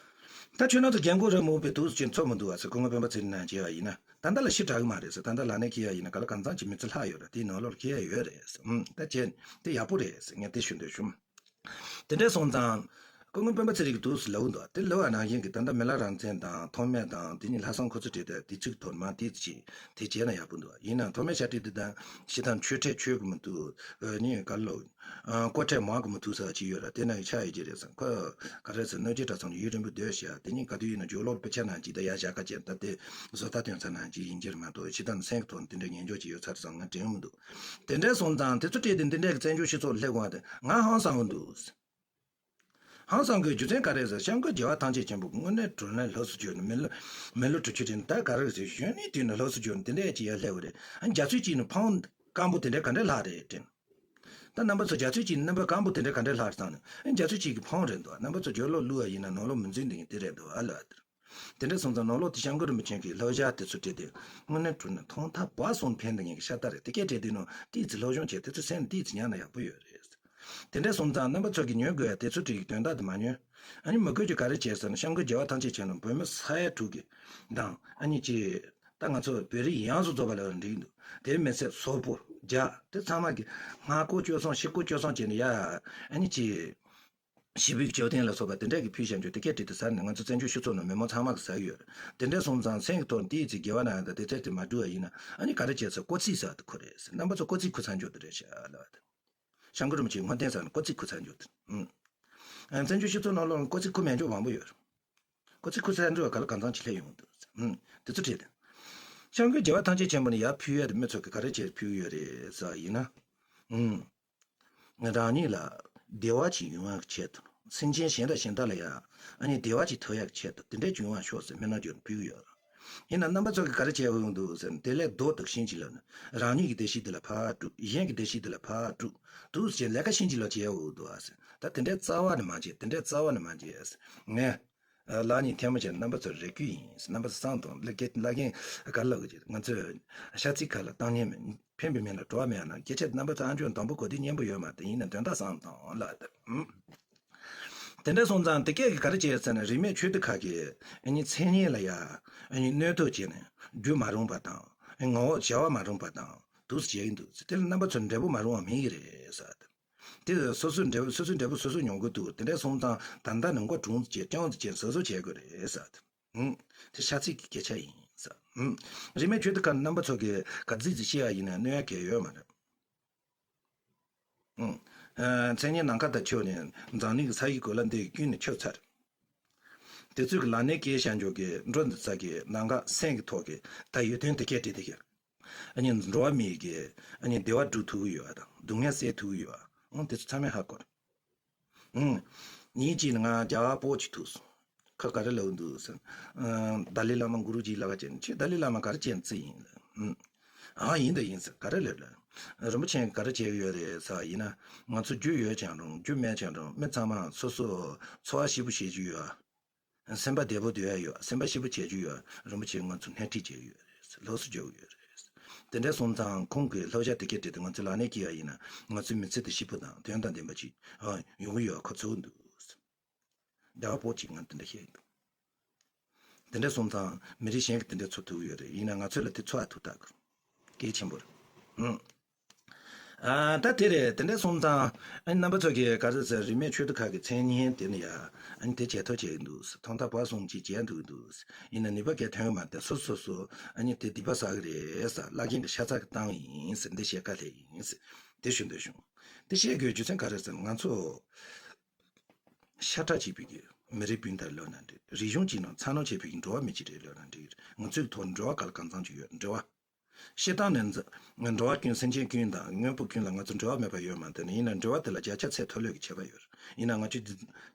ད་ཁྱོད་རང་ཚོ་རྒན་གོག་རེད་མོ་བའི་དུས་སུ་ཅིག་ཚོར་མི་འདུག་བ་ཟེར་སྐུ་ངོ་སྤེན་པ་ཚེ་རིང་ནས་བྱས་པ་ཡིན་ན་ད་ལྟ་ལ་ཤི་དྲག་གི་མ་རེད་ཟེར། ད་ལྟ་ལ་ནས་ཁྱེར་ཡ་ཡིན་ན་ག་ལ་གང་འཚམ་གྱི་མི་ཚེ་ལྷག་ཡོད་རེད། དེའི་ནང་ལོགས་ཁྱེར་ཡ་ཡོད་རེད་ཟེར། ཨུམ་ད་བྱས་དེ་ཡག་པོ་རེད་ཟེར་ངས་དེ་ཞུ་འདོད་བྱུང་། དེ་འདྲ་སོང་ཙང་སྐུ་ངོ་སྤེན་པ་ཚེ་རིང་གི་དུས་སུ་ལབ་འདུག་དེ་ལབ་པ་ནང་བཞིན་གྱི་ད་ལྟ་མི་ལ་རང་བཙན་དང་ཐོགས་མེད་དང་དེ་གཉིས་ལྷག་བསམ་ཁོ་ཚོ་བྲིས་ཏེ་དེ་ཚིག་ཐོག་མ་དེ་ཅིག་དེ་བྱས་ན་ཡག་པོ་འདུག་ཡིན་ནའང་ཐོགས་མེད་བྱ་བྲིས་དེ་དང་ཤི་དང་ཆོས་ཁྲལ་ཆོས་གི་མི་འདུག་ཨ་ནི་ག་ལོ། ཨ་སྐོར་ཕྲད་མང་གི་མི་ཐུག་ས་ཅིག་ཡོད་ར། དེ་ནང་གི་ཆ་ཡོད་ཀྱི་རེད་བསམ། ཁོ་ག་རེ་ཟེར་གནོད་སྦྱིན་གྲྭ་ཚང་ཡུན་རིང་པོ་སྡོད་ཤག་དེ་ཉིན་ག་དུས་ཡིན་ན་ཇོ་ལོར་དཔེ་ཆ་ནང་ཅིག་ད་ཡ་བཞག་ག་ཅན་ད་དེ་བཟོ་ལྟ་སྟོན་ས་ནང་ཅིག་ཡིན་གྱི་རེད་མ་གཏོགས་ཕྱི་ཐང་སེམས་ཀྱི་ཐོག་ནས་དེ་འདྲའི་ངན་ཕྱོགས་ཅིག་ཡོད་ཚར་སོང་ང་དྲན་མི་འདུག་དེ་འདྲ་སོང་ཙང་དེ་ཚོ་སྤྲད་དེ་འདི་འདྲའི་བཙན་བྱོལ་སྤྱི་ཚོགས་སླེབས་དགོས་དེ་ང་ཧང་སང་གི་འདུག་ཧང་སང་གི་རྒྱུ་མཚན་ག་རེ་ཟེར་སྐྱབས་མགོན་རྒྱལ་བ་ཐམས་ཅད་མཁྱེན་པ་དངོས་གནས་དྲང་གནས་ལྷ་སུ་བྱོན་ནས་མི་ལོ་མི་ལོ་དྲུག་ཅུ་རིང་ད་ག་རེ་ཟེར་གཞོན་ནུའི་དུས་ནས་ལྷ་སུ་བྱོན་ནས་དེ་འདྲའི་ཅིག་ཡར་སླེབས་པ་རེད། ཨ་རྒྱ་མཚོའི་དཀྱིལ་ནས་འཕང་སྐམ་པོ་དེ་འདྲ་ག་འདྲ་ལྷག་རེད་དྲན། ད་རྣམ་པ་ཚོ་རྒྱ་མཚོའི་དཀྱིལ་ནས་རྣམ་པ་སྐམ་པོ་དེ་འདྲ་ག་འདྲ་ལྷག་རེད་བསམ་ནས་ཨ་རྒྱ་མཚོའི་དཀྱིལ་གྱི་འཕང་རེད་འདུག་རྣམ་པ་ཚོ་ཇོ་ལོ་བླུག་པ་ཡིན་ན་ནང་ལོགས་མི་འཛུལ་འདི་ཡིན་དེ་རེད་འདུག་ཨ་ལ་ཨ་དེ་རེད། དེ་འདྲ་སོང་ཙང་ནང་ལོགས་དེ་སྐྱབས་མགོན་རིན་པོ་ཆེ་གི་བསླབ་བྱ་དེ་ཚོ་བྲིས་ཏེ་དངོས་གནས་དྲང་གནས་ཐོག་མཐའ་བར་གསུམ་ཕན་ཐོགས་མཁན་གྱི་ཤ་སྟག་རེད། དེ་སྐད་བྲིས་དུས་ནང་ཏོག་ཙམ་སློབ་སྦྱོང་བྱས་དེ་ཚོ་སེམས་ལ་ཏོག་ཙམ་ཉར་ན་ཡག་པོ་ཡོད་རེད། དེ་འདྲ་སོང་ཙང་རྣམ་པ་ཚོ་གིས་ཉོ་དགོས་ཡ་དེ་ཚོ་བྲིས་ཀྱི་དོན་དག་དེ་མ་ཉོན། ཨ་ནི་མ་དགོས་ཀྱི་ག་རེ་བྱས་ཟེར་ན་སྐྱབས་མགོན་རྒྱལ་བ་ཐམས་ཅད་མཁྱེན་ལ་བོད་མི་ས་ཡ་དྲུག་གི་དང་ཨ་ནི་ཅི་ད་ང་ཚོ་བོད་རིགས་ཡོངས་སུ་རྫོགས་པ་ལ་འགྲིག་འདུག་དེ་མི་ཚད་སོག་པོ་རྒྱ་དེ་ཚང་མ་གི་སྔ་ཁོག་བཅོལ་སོང་ཕྱི་ཁོག་བཅོལ་སོང་བྱས་ནས་ཡ་ཨ་ནི་ཅི། ཞི་བའི་ལྕོགས་ལྡན་ལ་སོགས་པ་དེ་འདྲ་གི་ཕུལ་བྱ་འཇོག་དེ་སྐད་བྲིས་ཏེ་ཟ་ནས་ང་ཚོ་བཙན་བྱོལ་སྤྱི་ཚོགས་ནང་མི་མང་ཚང་མ་གིས་ཟ་གི་ཡོད་རེད། དེ་འདྲ་སོང་ཙང་སེམས་ཀྱི་ཐོག་ཏོག་ཙམ་དགེ་བ་གནང་ཡ་དང་དེ་ཚད་དེ་མ་འགྲུབ་པ་ཡིན་ན་ཨ་ནི་ག་རེ་བྱས་ཟེར་སྐོར་ཚིག་ཟེར་བ་དེ་ཁོ་རེད་ཟེར། རྣམ་པ་ཚོ་སྐོར་ཚིག་ཁུར་ཚར་འཇོག་དེ་རེད་ཤག་ལབ་པ་དེ། སྐྱབས་མགོན་རིན་པོ་ཆེས་སྔོན་བསྟན་ཟེར་ནས་སྐོར་ཚིག་ཁུར་ཚར་འཇོག་དེ། ཨུམ། ཨ་བཙན་བྱོལ་སྤྱི་ཚོགས་ནང་ལོགས་ལ་སྐོར་ཚིག་ཁུར་མེད་འཇོག་མང་པོ་ཡོད་རེད། སྐོར་ཚིག་ཁུར་ཚར་འཇོག་ག་ལ་གང་འཚམ་ཅིག་སླེབས་ཡོང་གི་འདུག་ཨུམ། དེ་ཚོ་བྲིས་ཏེ། སྐྱབས་མགོན་རྒྱལ་བ་ཐམས་ཅད་མཁྱེན་པ་ནས་ཡར་ཕུལ་ཡ་དེ་མི་ཚོ་གིས་ག་རེ་བྱས་ཕུལ་གི་ཡོད་རེད་ཟེར་བ་ཡིན་ན། ཨུམ། རང་ཉིད་ལ་བདེ་བ་ཅིག་ཡོང་ཡག་གི་ཆེད་དུ་སེམས་ཅན་གཞན་དང་གཞན་དག་ལ་ཡང་ཨ་ནི་བདེ་བ་ཅིག་ཐོབ་ཡག་གི་ཆེད་དུ་དེ་འདྲ་ཅིག་ཡོང་བ་ཤོག་ཟེར་སྨོན་ལམ་རྒྱག་ནས་ཕུལ་གི་ཡོད། ཡིན་ན་རྣམ་པ་ཚོ་གིས་ག་རེ་བྱས་ཡོང་འདུག་ཟེར་ན་དེ་ལས་ལྡོག་ཏུ་ཤིན་ཅི་ལ་ནི་རང་ཉིད་ཀྱི་བདེ་སྐྱིད་དེ་ལ་ཕར་དཀྲུག་གཞན་གྱི་བདེ་སྐྱིད་དེ་ལ་ཕར་དཀྲུག་འདུག་ཟེར་ལས་ཀ་ཤིན་ཅི་ལ་བྱས་ཡོང་འདུག་ཟེར། ད་དེ་འདྲའི་རྩ་བ་ནས་མ་བྱེད་དེ་འདྲའི་རྩ་བ་ནས་མ་བྱེད་ཟེར་ངས། ལག་གཉིས་ཐལ་མོ་སྦྱར་རྣམ་པ་ཚོར་རེ་སྐུལ་ཡིན། རྣམ་པ་ཚོ་བསམ་དང་ལ་སྐད་ལ་རྒན་ག་ལ་གི་ང་ཚོས་ཤ་ཚིག་ཁ་ལ་བཏང་ཉན་མེད། ཕན་པའི་མིང་ལ་བྲོ་བ་མེད་ན་སྐད་ཆ་རྣམ་པ་ཚོ་ཨ་འཇོན་དང་པོ་གོ་དེ་སྙན་པོ་ཡོད་མ་རེད། ཡིན་ན་དོན་དག་བསམ་དང་ལ་དེ། དེ་འདྲ་སོང་ཙང་དེ་སྐད་ཀྱིས་ག་རེ་བྱས་ཟེར་ན་རིས་མེད་ཆོས་སྡེ་ཁག་གིས་ཨ་ནི་མཚན་སྙན་ལ་ཡ་ཨ་ནི་གནོད་ཐོག་བྱས་ནས་རྒྱུ་མ་རུང་བ་དང་ངོ་བོ་བྱ་བ་མ་རུང་བ་དང་དུ་བྱས་ཡིན་འདུག་དེ་ལ་རྣམ་པ་ཚོ་འབྲས་བུ་མ་རུང་བ་མིན་གྱི་རེད་ཟེར། དེ་སོ་སོའི་འབྲས་བུ་སོ་སོའི་འབྲས་བུ་སོ་སོས་མྱོང་གི་འདུག་དེ་འདྲ་སོང་ཙང་ད་ལྟ་ནས་མགོ་གྲུང་ཙམ་བྱས་སྐྱོང་ཙམ་བྱས་བཟོ་བཟོ་བྱེད་དགོས་རེད་ཟེར། ཧུམ། དེ་ཤ་ཚིག་གི་སྐད་ཆ་ཡིན་ཟེར། ཧུམ། རིས་མེད་ཆོས་སྡེ་ཁག་རྣམ་པ་ཚོ་གིས་ག་ཚིག་ཙམ་བཤད་ཡ་ཡིན་ན་གནོད་ཡ་གང་ཡང་ཡོད་མ་རེད། ཧུམ། ཨ་མཚན་སྙན་ནམ་མཁའ་དང་ཕྱོགས་ནས་འཛམ་གླིང་གི་ས་ཡི་གོ་ལ་འདི་ཀུན་ནས་ཁྱབ་ཚར། དེ་ཚོས་ཀྱི་ལག་ནས་སྐྱེལ་བྱ་འཇོག་གི་འགྲོ་འདི་ཚ་གི་ནམ་མཁའ་སེང་གི་ཐོག་གི་ད་ཡོད་དོན་དེ་སྐད་བྲིས་དེ་གི། ཨ་ནི་འགྲོ་བ་མིའི་གི་ཨ་ནི་བདེ་བ་སྒྲུབ་ཐུབ་ཀྱི་ཡོད་པ་དང་སྡུག་བསྔལ་སེལ་ཐུབ་ཀྱི་ཡོད་པ། ཨང་དེ་ཚོ་ཚང་མས་ཧ་གོ་རེད། ཨང་། ཉིན་གཅིག་ནི་ང་རྒྱ་གར་སྤོ་ཅིག་ཐུག་སོང་། ཁ་ག་རེ་ལབ་འདུག་ཟེར། ཨང་། ཏཱ་ལའི་བླ་མ་གུ་རུ་ཇིའི་ལག་ཁ་བྱས་ནས་ཁྱེད་ཏཱ་ལའི་བླ་མ་ག་རེ་བྱས་ནས་རྩིས་ཡིན་ལབ། ཨང་། ཨང་ཡིན་ད་ཡིན་ཟེར་ག་རེ་ལབ་ལབ། རིན་པོ་ཆེ་ག་རེ་བྱས་ཡོད་རེད་ཟེར་བ་ཡིན་ན། ང་ཚོ་རྒྱུ་ཡོད་ཀྱང་རུང་རྒྱུ་མེད་ཀྱང་རུང་མི་ཚང་མ་སོ་སོ་འཚོ་བ་སྐྱིད་པོ་བྱེད་རྒྱུ་ཡོད། སེམས་པ་བདེ་པོ་སྡོད་ཡ་ཡོད། སེམས་པ་སྐྱིད་པོ་བྱེད་རྒྱུ་ཡོད། རིན་པོ་ཆེས་ང་ཚོ་སྣེ་ཁྲིད་བྱས་ཡོད་རེད། ལོགས་སུ་འཇོག་གི་ཡོད་རེད། དེ་འདྲ་སོང་ཙང་ཁོང་གིས་བསླབ་བྱ་དེ་གས་སྤྲད་དེ་ང་ཚོའི་ལག་ནས་སྐྱེལ་བ་ཡིན་ན། ང་ཚོའི་མི་ཚེ་དེ་སྐྱིད་པོ་དང་དོན་དང་ལྡན་པ་ཅིག་ཨ་ཡོང་གི་ཡོད་པ་ཁོ་ཚོ་འདུག་བདེ་བ་པོ་ཅིག་ང་དེ་འདྲ་བཤད་ཀྱི་འདུག་དེ་འདྲ་སོང་ཙང་མི་རིགས་གཞན་གྱིས་དེ་འདྲ་འཚོ་ཐུབ་ཀྱི་ཡོད་རེད། ཡིན་ན་ང་ཚོ་ལ་དེ་འཚོ་བ་ཐུབ་ཐག་གི་རེད། གལ་ཆེན་པོ་རེད། ཨུམ། ཨ་ད་དེ་རེད། དེ་འདྲ་སོང་ཙང་ཨ་ནི་རྣམ་པ་ཚོ་གིས་ག་རེ་ཟེར། རིས་མེད་ཆོས་སྡེ་ཁག་གི་མཚན་སྙན་དེ་ནི་ཡ་ཨ་ནི་དེ་བྱེད་ཐབས་བྱེད་ཀྱི་འདུག་ཐོག་མཐའ་བར་གསུམ་ཅིག་བྱས་འདུག་འདུག་ཡིན་ན་ནུས་པ་གས་ཐོན་མ་དེ་སོ་སོ་སོ་ཨ་ནི་དེ་སྡིག་པ་བསགས་ཀྱི་རེད་ཟེར། བླ་རྒན་གྱི་ཤ་ཚ་གི་བཏང་ཡིན་ཟེར། འདི་བཤད་དཀའ་ལས་ཡིན་ཟེར། དེ་ཞུ་འདོད་བྱུང་། དེ་བཤད་དགོས་རྒྱུ་མཚན་ག་རེ་ཟེར་ན། ང་ཚོ་ཤ་ཁྲག་གཅིག་པའི་གི་མི་རིགས་སྤུན་ཟླ་རེད་ལབ་ན་འགྲིག་རེད། རིག་གཞུང་གཅིག་ནང་འཚར་ལོངས་བྱས་པའི་གི་འགྲོ་བ་མི་གཅིག་རེད་ལབ་ན་འགྲིག་རེད། ང་ཚོའི་ཐོག་འབྲེལ་བ་ག་ལ་གང་འཚམ་ཅིག་ཡོད། འབྲེལ་བ། སྤྱིར་བཏང་ནས་འགྲོ་བ་ཀུན་སེམས་ཅན་ཀུན་དང་དངོས་པོ་ཀུན་ལ་ང་ཚོ་འབྲེལ་བ་མེད་པ་ཡོད་མ་རེད། ཡིན་ན་འབྲེལ་བ་དེ་ལ་བརྒྱ་ཆ་ཚད་མཐོ་ལོས་ཀྱི་ཁྱད་པར་ཡོད་རེད། ཡིན་ན་ང་ཚོའི་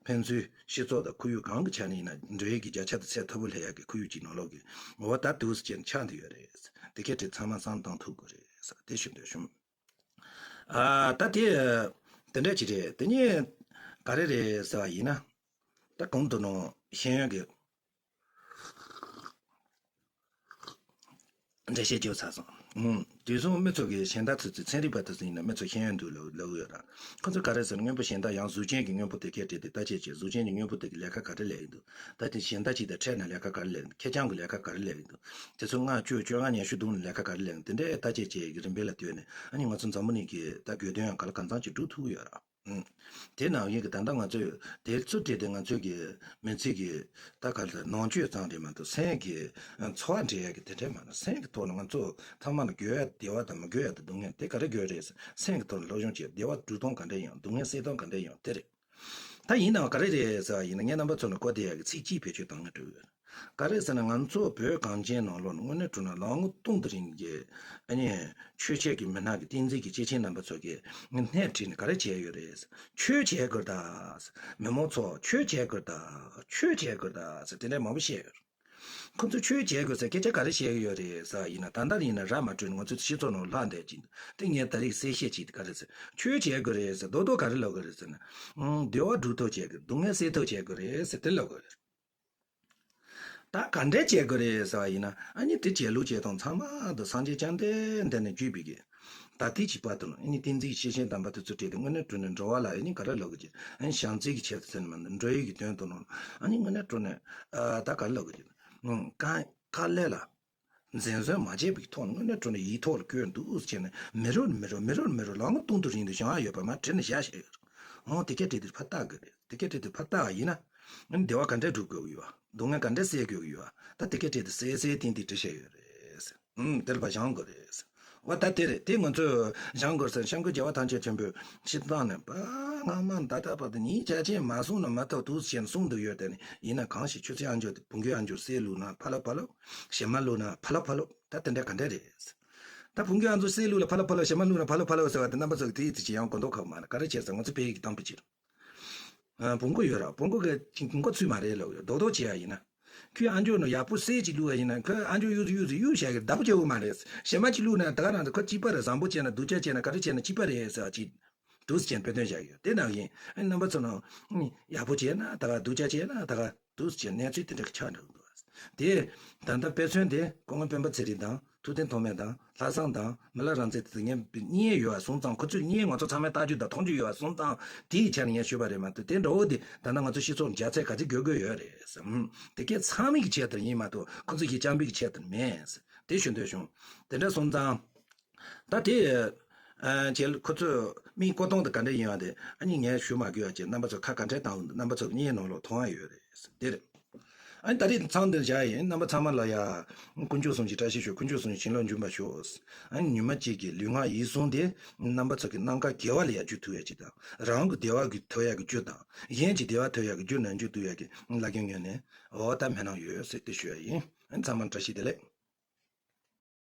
ཕན་ཚུན་སྤྱི་ཚོགས་དང་ཁོར་ཡུག་གང་གི་ཆ་ནས་ཡིན་ན་འབྲེལ་ཡོད་ཀྱི་བརྒྱ་ཆ་དེ་ཚད་མཐོ་པོ་སླེབས་ཡག་གི་ཁོར་ཡུག་ཅིག་ནང་ལོགས་ཀྱི་འོ་ད་འདུག་སེ་བྱས་ནས་ཆགས་བསྡད་ཡོད་རེད། དེ་གས་དེ་ཚང་མ་བསམ་བློ་བཏང་ཐུབ་དགོས་རེད། དེ་ཞུ་འདོད་བྱུང་། ཨ་ད་དེ་དེ་འདྲ་ཅིག་རེད། དེ་ནས་ག་རེ་རེད་ཟེར་བ་ཡིན་ན། ད་གོང་དུ་ནང་ཤེས་ཡོན་གྱི་འགྲེལ་བཤད་བརྗོད་ཚར་སོང་། ཨུམ། དུས་སང་མི་ཚོ་གི་གཞན་དག་ཚོ་ཚོའི་ཚན་རིག་པ་དེ་ཚོ་ཡིན་ན་མི་ཚོ་ཤེས་ཡོན་འདུག་ལབ་ལབ་ཡོད་ར། ཁོ་ཚོ་ག་རེ་ཟེར་ན་སྔོན་པོ་གཞན་དག་ཡང་གཟུགས་ཅན་གྱི་སྔོན་པོ་དེ་གས་སྤྲད་དེ་བརྟག་དཔྱད་བྱས། གཟུགས་ཅན་གྱི་སྔོན་པོ་དེ་གི་ལས་ཀ་ག་རེ་ལས་ཀྱི་འདུག་ད་དེ་གཞན་དག་ཅིག་དང་འཕྲད་ན་ལས་ཀ་ག་རེ་ལས་ཀྱི་འདུག་ཁེར་རྐྱང་གི་ལས་ཀ་ག་རེ་ལས་ཀྱི་འདུག་དེ་ཚོ་ལྔ་བཅུ་བཅོ་ལྔ་ཉི་ཤུ་བདུན་ལས་ཀ་ག་རེ་ལས་ཀྱི་འདུག་དེ་འདྲའི་བརྟག་དཔྱད་བྱས་ཀྱི་རིམ་པས་ལ་ལྟོས་ནས་ཨ་ནི་ང་ཚོ་འཛམ་བུ་གླིང་གི་ད་དགོས་དོན་ཡང་ག་ལ་གང་འཚམ་ཅིག་སྒྲུབ་ཐུབ་ཀྱི་ཡོད་ར། ཨུམ། དེ་ནང་བཞིན་གྱི་ད་ལྟ་ང་ཚོས་དེ་ཚོ་སྤྲད་དེ་ང་ཚོས་ཀྱི་མི་ཚེ་གི་ད་ག་ལ་ནང་ཆོས་ཙམ་རེད་མ་གཏོགས་སེམས་ཀྱི་འཚོ་བ་འབྲེལ་ཡག་གི་དེ་འདྲ་མ་རེད། སེམས་ཀྱི་ཐོག་ལ་ང་ཚོ་ཚང་མ་ལ་དགོས་ཡག་བདེ་བ་དང་མི་དགོས་ཡག་དང་སྡུག་བསྔལ་དེ་ག་རེ་དགོས་རེད། སེམས་ཀྱི་ཐོག་ལ་སློབ་སྦྱོང་བྱས་བདེ་བ་སྒྲུབ་སྟངས་ག་འདྲ་ཡིན་སྡུག་བསྔལ་སེལ་སྟངས་ག་འདྲ་ཡིན་དེ་རེད། ད་ཡིན་ནའང་ག་རེ་རེད་ཟེར་བ་ཡིན་ན་ངས་རྣམ་པ་ཚོ་ལ་གོ་བདེ་ཡག་གི་ཚིག་གཅིག་བེད་སྤྱོད་བཏང་ན་འགྲིག་གི་ཡོད། ག་རེ་ཟེར་ན་ང་ཚོ་བོད་གངས་ཅན་ནང་ལོགས་ནས་དངོས་གནས་དྲང་གནས་ལོ་ངོ་སྟོང་དུ་རིང་གི་ཨ་ནི་ཆོས་བྱེད་ཀྱི་མི་སྣ་གི་བསྟན་འཛིན་གྱི་སྐྱེས་ཆེན་རྣམ་པ་ཚོ་གིས་སྣེ་ཁྲིད་ནས་ག་རེ་བྱས་ཡོད་རེད། ཆོས་བྱེད་དགོས་ད། མི་མང་ཚོ་ཆོས་བྱེད་དགོས་ད། ཆོས་བྱེད་དགོས་ད་ཟེར་དེ་འདྲ་མང་པོ་བཤད་ཡོད། ཁོ་ཚོས་ཆོས་བྱེད་དགོས་ཟེར་སྐད་ཆ་ག་རེ་བཤད་ཀྱི་ཡོད་རེད་ཟེར་བ་ཡིན་ན། ད་ལྟ་ཡིན་ན་ར་མ་སྤྲོད་ནས་ང་ཚོའི་སྤྱི་ཚོགས་ནང་ལྷག་བསྡད་ཀྱི་འདུག་དེ་ངས་ད་རེས་གསལ་བཤད་བྱས་ཏེ་ག་རེ་ཟེར། ཆོས་བྱེད་དགོས་རེད་ཟེར་རྡོག་རྡོག་ག་རེ་ལབ་དགོས་རེད་ཟེར་ན། ཨང་། བདེ་བ་སྒྲུབ་ཐབས་བྱེད་དགོས། སྡུག་བསྔལ་སེལ་ཐབས་བྱེད་དགོས་རེད་ཟེར་དེ་ལབ་དགོས་རེད། ད་ག་འདྲས་བྱེད་དགོས་རེད་ཟེར་བ་ཡིན་ན། ཨ་ནི་དེ་བྱེད་ལུགས་བྱེད་སྟངས་ཚང་མ་དུ་སངས་རྒྱས་བཅོམ་ལྡན་འདས་ནས་བརྒྱུད་པའི་གི་ད་ལྟའི་ཅིག་བར་དུ་ནང་ཨ་ནི་བསྟན་འཛིན་སྐྱེས་ཆེན་དམ་པ་དེ་ཚོ་བྲིས་ཏེ་དངོས་གནས་དྲང་གནས་འགྲོ་བ་ལ་ཨ་ནི་ག་རེ་ལབ་དགོས་ཀྱི། ཨ་ནི་བྱམས་བརྩེ་གི་ཆེད་དུ་ཟེར་ན་མ་གཏོགས་འགྲོ་ཡི་གི་དོན་དུ་ནང་ཨ་ནི་དངོས་གནས་དྲང་གནས་ཨ་ད་ག་རེ་ལབ་དགོས་ཀྱི། ཨང་། དཀའ་དཀའ་ལས་ལ་འཛེམ་ཟོན་མ་བྱས་པའི་ཐོག་ནས་དངོས་གནས་དྲང་གནས་ཡིག་ཐོག་ལ་བཀོད་འདུག་ཟེར་ནས་མི་རུང་མི་རུང་མི་རུང་མི་རུང་ལོ་ངོ་སྟོང་དུ་རིང་དུ་བཞེངས་ཡོད་པ་མ་བྲིས་ནས་བཞག་བཞག་ཡོད་རེད། འོ་དེ་སྐད་བྲིས་དེ་ཕར་བལྟ་དགོས་རེད། དེ་སྐད་བྲིས་དེ་ཕར་བལྟ་བ་ཡིན་ན། ཨ་ནི་བདེ་བ་ག་འདྲས་སྒྲུབ་དགོས་ཀྱི་ཡོད། སྡུག་བསྔལ་ག་འདྲས་སེལ་དགོས་ཀྱི་ཡོད། ད་དེ་སྐད་བྲིས་དེ་གསལ་གསལ་ཐིང་ཐིང་བྲིས་བཞག་ཡོད་རེད། ཨུམ། དེར་ཕར་བཞེངས་དགོས་རེད། འོ་ད་དེ་རེད། དེ་ང་ཚོས་བཞེངས་དགོས་ཟེར་སྐྱབས་མགོན་རྒྱལ་བ་ཐམས་ཅད་མཁྱེན་པས་ཞིབ་བཏང་ནས་པ་སྔ་མ་ད་ལྟ་བར་དུ་ངས་ཆ་ཆེན་མ་གསུངས་ན་མ་ཐག་ཏུ་ཟེར་ནས་གསུངས་འདུག་ཡོད་དེ་ནི་ཡིན་ན་གང་ཞིག་ཆུ་ཚོད་ཨ་འཇོག་དེ་བུ་འགོས་ཨ་འཇོག་སེ་བླུགས་ན་ཕ་ལོ་ཕ་ལོ། ཞེ་མ་བླུགས་ན་ཕ་ལོ་ཕ་ལོ། ད་དེ་འདྲ་ག་འདྲ་རེད། ད་བུ་འགོས་ཨ་འཇོག་སེ་བླུགས་ལ་ཕ་ལོ་ཕ་ལོ་ཞེ་མ་བླུགས་ན་ཕ་ལོ་ཕ་ལོ་ཟེར་བ་དེ་རྣམ་པ་ཚོ་གི་དེའི་ཚེ་ཅི་ཡང་གོ་མདོག་ཁ་མ་ན་ག་རེ་བྱས་ཟེར་ང་ཚོ་བལ་ཡུལ་གྱི་གཏམ་དཔེ་ཅིག་ཨ། བུ་མགོ་ཡོད་ར། བུ་མགོ་གི་ཅིག་མགོ་ཚུད་མ་རེད་ལབ་ཡོད། རྡོག་རྡོག་བྱས་ཡ་ཡིན་ན། ཁོས་ཨ་འཇོག་ནང་ཡག་པོ་སེ་ཅིག་བླུགས་ཡ་ཡིན་ན་ཁོས་ཨ་འཇོག་གཡུག་ཟིག་གཡུག་ཟིག་གཡུག་བྱ་གི་བདག་པོ་བྱེད་འོས་མ་རེད། ཞེ་མ་ཅིག་བླུགས་ན་ད་ག་རང་ཚོ་ཁོ་གཅིག་པ་རེད། བཟང་པོ་བྱས་ན་སྡུག་ཅག་བྱས་ན་ག་རེ་བྱས་ན་གཅིག་པ་རེད་ཟེར་བ་ཅིག་འདུག་སེ་བྱས་ནས་དཔེ་སྟོན་བྱ་གི་ཡོད། དེ་ནང་བཞིན་ཨ་ནི་རྣམ་པ་ཚོ་ནང་ཡག་པོ་བྱས་ན་ད་ག་སྡུག་ཅག་བྱས་ན་ད་ག་འདུག་སེ་བྱས་གནས་ཚུལ་དེ་འདྲ་གི་ཆགས་འགྲོ་གི་འདུག་དེ་ད་ལྟ་དཔེ་མཚོན་དེ་སྐུ་ངོ་སྤེན་པ་ཚེ་རིང་དང་། ཐུབ་བསྟན་ཐོགས་མེད་དང་། ལྷ་བཟང་དང་། མི་ལ་རིག་འཛིན་དེ་ཚོ་ངས་བརྙན་ཡོད་པ་སོང་ཙང་ཁོ་ཚོས་བརྙན་ང་ཚོ་ཚང་མས་ལྟ་རྒྱུ་དང་མཐོང་རྒྱུ་ཡོད་པ་སོང་ཙང་དེའི་ཆ་ནས་ངས་ཞུས་པ་རེད་མ་གཏོགས་དེ་འདྲ་བོ་དེ་ད་ལྟ་ང་ཚོ་སྤྱི་ཚོགས་རྒྱ་ཚད་ག་ཚོད་དགོས་དགོས་ཡོད་རེད་ཟེར། ཨུམ། དེ་སྐད་ཚང་མའི་གི་ཆེད་དུ་ཡིན་མ་གཏོགས་ཁོ་ཚོ་གི་བཅམ་པའི་གི་ཆེད་དུ་མེད་ཟེར་དེ་ཞུ་འདོད་བྱུང་། དེ་འདྲ་སོང་ཙང་ད་དེ་ཨ་ཁྱེད་ཁོ་ཚོས་མིག་བསྐོ་སྟངས་དེ་ག་འདྲ་ཡིན་པ་དེ་ཨ་ནི་ངས་ཞུ་མ་དགོས་པ་བྱས། རྣམ་པ་ཚོ་ཁ་ག་འདྲ་བཏང་འདུག་རྣམ་པ་ཚོ་བརྙན་ནང་ལོགས་མཐོང་ཡ་ཡོད་རེད་ཟེར་དེ་རེད། ཨ་ནི་ད་རེས་མཚམས་འདིར་བཞག་ཡིན། རྣམ་པ་ཚང་མ་ལ་ཡ། དཀོན་མཆོག་གསུམ་གྱི་བཀྲ་ཤིས་ཤོག་དཀོན་མཆོག་གསུམ་གྱི་བྱིན་རླབས་འབྱུང་བར་ཤོག་ཨ་ནི་ཉི་མ་གཅིག་གི་ལུས་ངག་ཡིད་གསུམ་དེ། རྣམ་པ་ཚོ་གི་རྣམ་དཀར་དགེ་བ་ལ་ཡ་འཇུག་ཐུབ་ཡ་གཅིག་དང་། རང་གི་བདེ་བ་གི་ཐོབ་ཡ་གི་རྒྱུ་དང་། གཞན་གྱི་བདེ་བ་ཐོབ་ཡ་གི་རྒྱུ་ནང་འཇུག་ཐུབ་ཡ་གི་བླ་རྒན་ངོས་ནས་འོ་ད་སྨོན་ལམ་ཡོད་ཟེར་དེ་ཞུ་ཡ་ཡིན། ཨ་ནི་ཚང་མ་བཀྲ་ཤིས་བདེ་ལེགས།